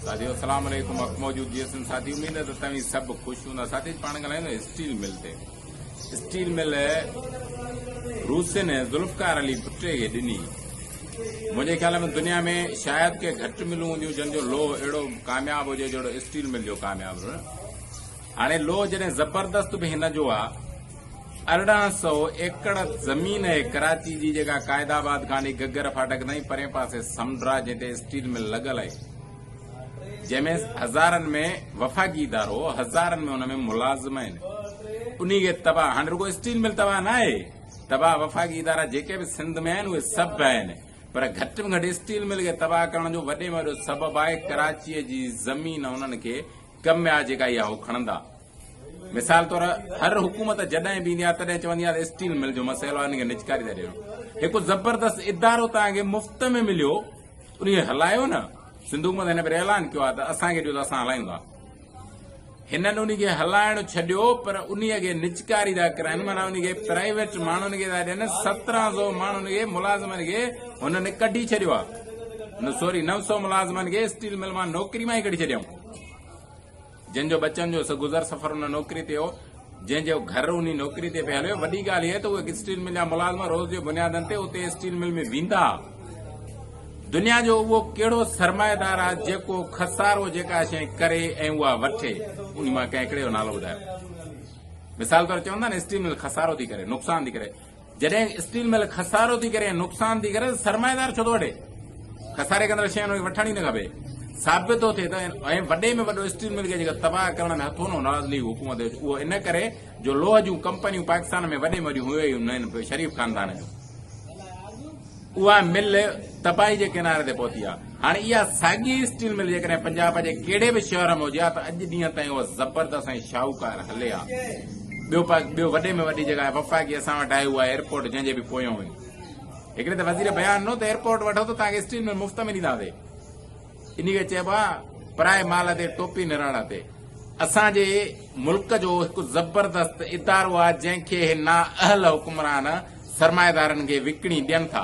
ساٿيو السلام عليڪم حق موجود جي سن ساٿي اميد ته توهين سڀ خوش هوندا ساٿي پاڻ ڳالهايون اسٽيل مل تي اسٽيل مل روسين ذوالفقار علي ڀٽي کي ڏني منهنجي خيال ۾ دنيا ۾ شايد ڪي گهٽ ملون هونديون جن جو لوهه اهڙو ڪامياب هجي جهڙو اسٽيل مل جو ڪامياب هاڻي لوهه جڏهن زبردست به هن جو آ 1800 ايڪڙ زمين اهي ڪراچي جي جيڪا قائد آباد کان وٺي گگر ڦاٽڪ تائين پرين پاسي سمنڊ آ جنهن تي اسٽيل مل لڳل آهي جنهن ۾ هزارن ۾ وفاقي ادارو هزارن ۾ ان ۾ ملازم آهن انهي کي تباهه هاڻي رڳو اسٽيل مل تباهه نه آهي تباهه وفاقي ادارا جيڪي به سنڌ ۾ آهن اهي سڀ آهن پر گهٽ ۾ گهٽ اسٽيل مل کي تباهه ڪرڻ جو وڏي ۾ وڏو سبب آهي ڪراچي جي زمين انهن کي ڪم آ جيڪا اها هو کڻندا. مثال طور هر حڪومت جڏهن به ايندي آهي تڏهن چوندي آهي ته اسٽيل مل جو مسئلو آهي ان کي نجڪاري ٿا ڏيون. هڪ زبردست ادارو توهان کي مفت ۾ مليو ان کي هلايو نه. سنڌ حڪومت هن ڀيري اعلان ڪيو آهي ته اسان کي ڏيو ته اسان هلايون ٿا. هنن ان کي هلائڻ ڇڏيو پر انهي کي نجڪاري ٿا ڪرائن معنيٰ ان کي پرائيويٽ ماڻهن کي ٿا ڏين 1700 ماڻهن کي ملازمن کي هنن ڪڍي ڇڏيو آهي نه سوري 900 ملازمن کي اسٽيل مل مان نوڪري مان ئي ڪڍي ڇڏيائون. جن جو ٻچن جو گذر سفر ان نوڪري تي هو، جنهن جو گهر انهي نوڪري تي پئي هليو. وڏي ڳالهه هيء ته اهي اسٽيل مل جا ملازم روز جي بنيادن تي اتي اسٽيل مل ۾ ويندا ها. دنيا جو اهو ڪهڙو سرمائيدار آهي جيڪو خسارو جيڪا شيء ڪري ۽ اها وٺي؟ انهي مان ڪنهن هڪڙي جو نالو ٻڌايو. مثال طور چوندا آهن اسٽيل مل خسارو ٿي ڪري، نقصان ٿي ڪري. جڏهن اسٽيل مل خسارو ٿي ڪري ۽ نقصان ٿي ڪري ته سرمائيدار ڇو ٿو وٺي؟ خساري ڪندڙ شيء ان کي وٺڻ ئي نه کپي. ثابت ٿو ٿئي ته ۽ وڏي ۾ وڏو اسٽيل مل کي جيڪا تباهه ڪرڻ ۾ هٿ هنو نواز ليگ حڪومت جو اهو ان ڪري جو لوهه جون ڪمپنيون پاڪستان ۾ وڏي ۾ وڏيون هيون ئي نه شريف خاندان جون. اها مل تباهي جي ڪناري تي پهتي آهي. هاڻي اها ساڳي اسٽيل مل جيڪڏهن پنجاب جي ڪهڙي به شهر ۾ هجي ها ته اڄ ڏينهن تائين اها زبردست ۽ شاهوڪار هلي ها. ٻيو ٻيو وڏي ۾ وڏي جيڪا وفاقي اسان وٽ آهي اها ايئرپورٽ جنهن جي به پويان هئي. هڪڙي ته وزير بيان ڏنو ته ايئرپورٽ وٺو ته توهان کي اسٽيل مل مفت ۾ ڏينداسين. انهي کي چئبو آهي پرائي مال تي ٽوپي نراڙ تي. اسان جي ملڪ جو هڪ زبردست ادارو آهي جنهن کي هي نااهل حڪمران سرمائيدارن کي وڪڻي ڏين ٿا.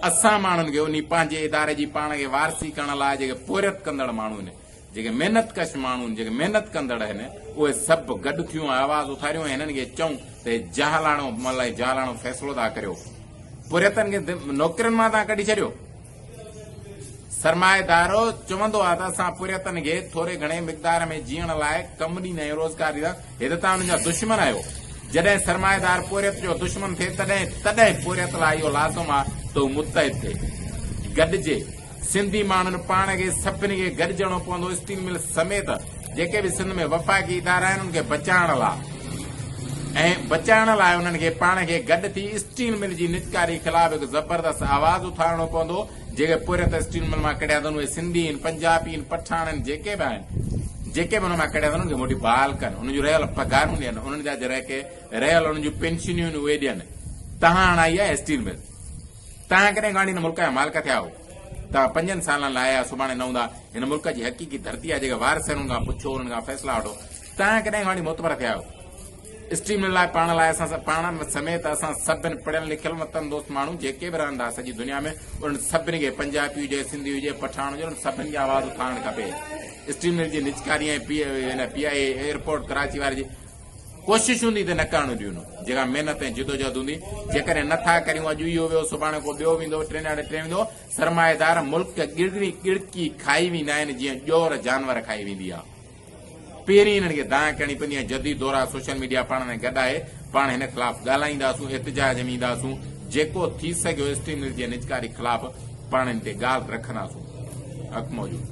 اسان ماڻهن کي انهي پنهنجي اداري جي پاڻ کي وارثي ڪرڻ لاء جيڪي پورهيت ڪندڙ ماڻهو آهن، جيڪي محنت ڪش ماڻهو آهن، جيڪي محنت ڪندڙ آهن، اهي سڀ گڏ ٿيون ۽ آواز اٿاريون ۽ هنن کي چئون ته هي جاهلاڻو عمل ۽ جاهلاڻو فيصلو ٿا ڪريو. پورهيتن کي نوڪرين مان ٿا ڪڍي ڇڏيو. سرمائيدار چوندو آهي ته اسان پورهيتن کي ٿوري گهڻي مقدار ۾ جيئڻ لاء ڪم ڏيندا آهيون، روزگار ڏيندا آهيون، هي ته توهان انهن جا دشمن آهيو. جڏهن سرمائيدار پورهيت جو دشمن ٿئي تڏهن تڏهن پورهيت لاء اهو لازم آهي ته هو متحد ٿئي، گڏجي. سنڌي ماڻهن پاڻ کي سڀني کي گڏجڻو پوندو، اسٽيل مل سميت جيڪي به سنڌ ۾ وفاقي ادارا آهن انهن کي بچائڻ لاء ۽ بچائڻ لاء انهن کي پاڻ کي گڏ ٿي اسٽيل مل جي نجڪاري خلاف هڪ زبردست آواز اٿارڻو پوندو. جيڪي پورهيت اسٽيل مل مان ڪڍيا اٿن اهي سنڌي آهن، پنجابي آهن، پٺاڻ آهن، جيڪي به آهن، جيڪي به انهن مان ڪڍيا اٿن انهن کي موٽي بحال ڪن، انهن جون رهيل پگهارون ڏين، انهن جا جيڪي رهيل انهن جون پينشنيون آهن اهي ڏين. تهان هاڻ آئي آهي اسٽيل مل. توهان ڪڏهن گانڊي هن ملڪ جا مالڪ ٿيا آهيو؟ توهان پنجن سالن لاء آيا سڀاڻي نه هوندا. هن ملڪ جي حقيقي ڌرتي آهي جيڪي وارث آهن انهن کان پڇو انهن کان فيصلا وٺو. توهان ڪڏهن گانڊي معتبر ٿيا آهيو؟ اسٽيم لاء پاڻ لاء اسان پاڻ سميت اسان سڀن پڙهيل لکيل وطن دوست ماڻهو جيڪي به رهن ٿا سڄي دنيا ۾ انهن سڀني کي پنجابي هجي سنڌي هجي پٺاڻ هجي انهن سڀن کي آواز اٿارڻ کپي. اسٽيم مل جي نجڪاري ۽ پي آء اي ايئرپورٽ ڪراچي واري جي ڪوشش هوندي ته نه ڪرڻ ڏيون جيڪا محنت ۽ جدوجهد هوندي جيڪڏهن نه ٿا ڪريون اڄ اهو ويو سڀاڻي ڪو ٻيو ويندو ٽين ڏهاڙي ٽين ويندو سرمائيدار ملڪ ڳڙڳڙي ڳڙڪي کائي ويندا آهن جيئن ڄور جانور کائي ويندي آهي پهرين انهن کي دانهن ڪرڻي پوندي ۽ جديد دور آهي سوشل ميڊيا پاڻ ۾ گڏ آهي پاڻ هن خلاف ڳالهائينداسون احتجاج ۾ اينداسون جيڪو ٿي سگهيو اسٽيم مل جي نجڪاري خلاف پاڻ ان تي ڳالهه رکنداسون حق موجود.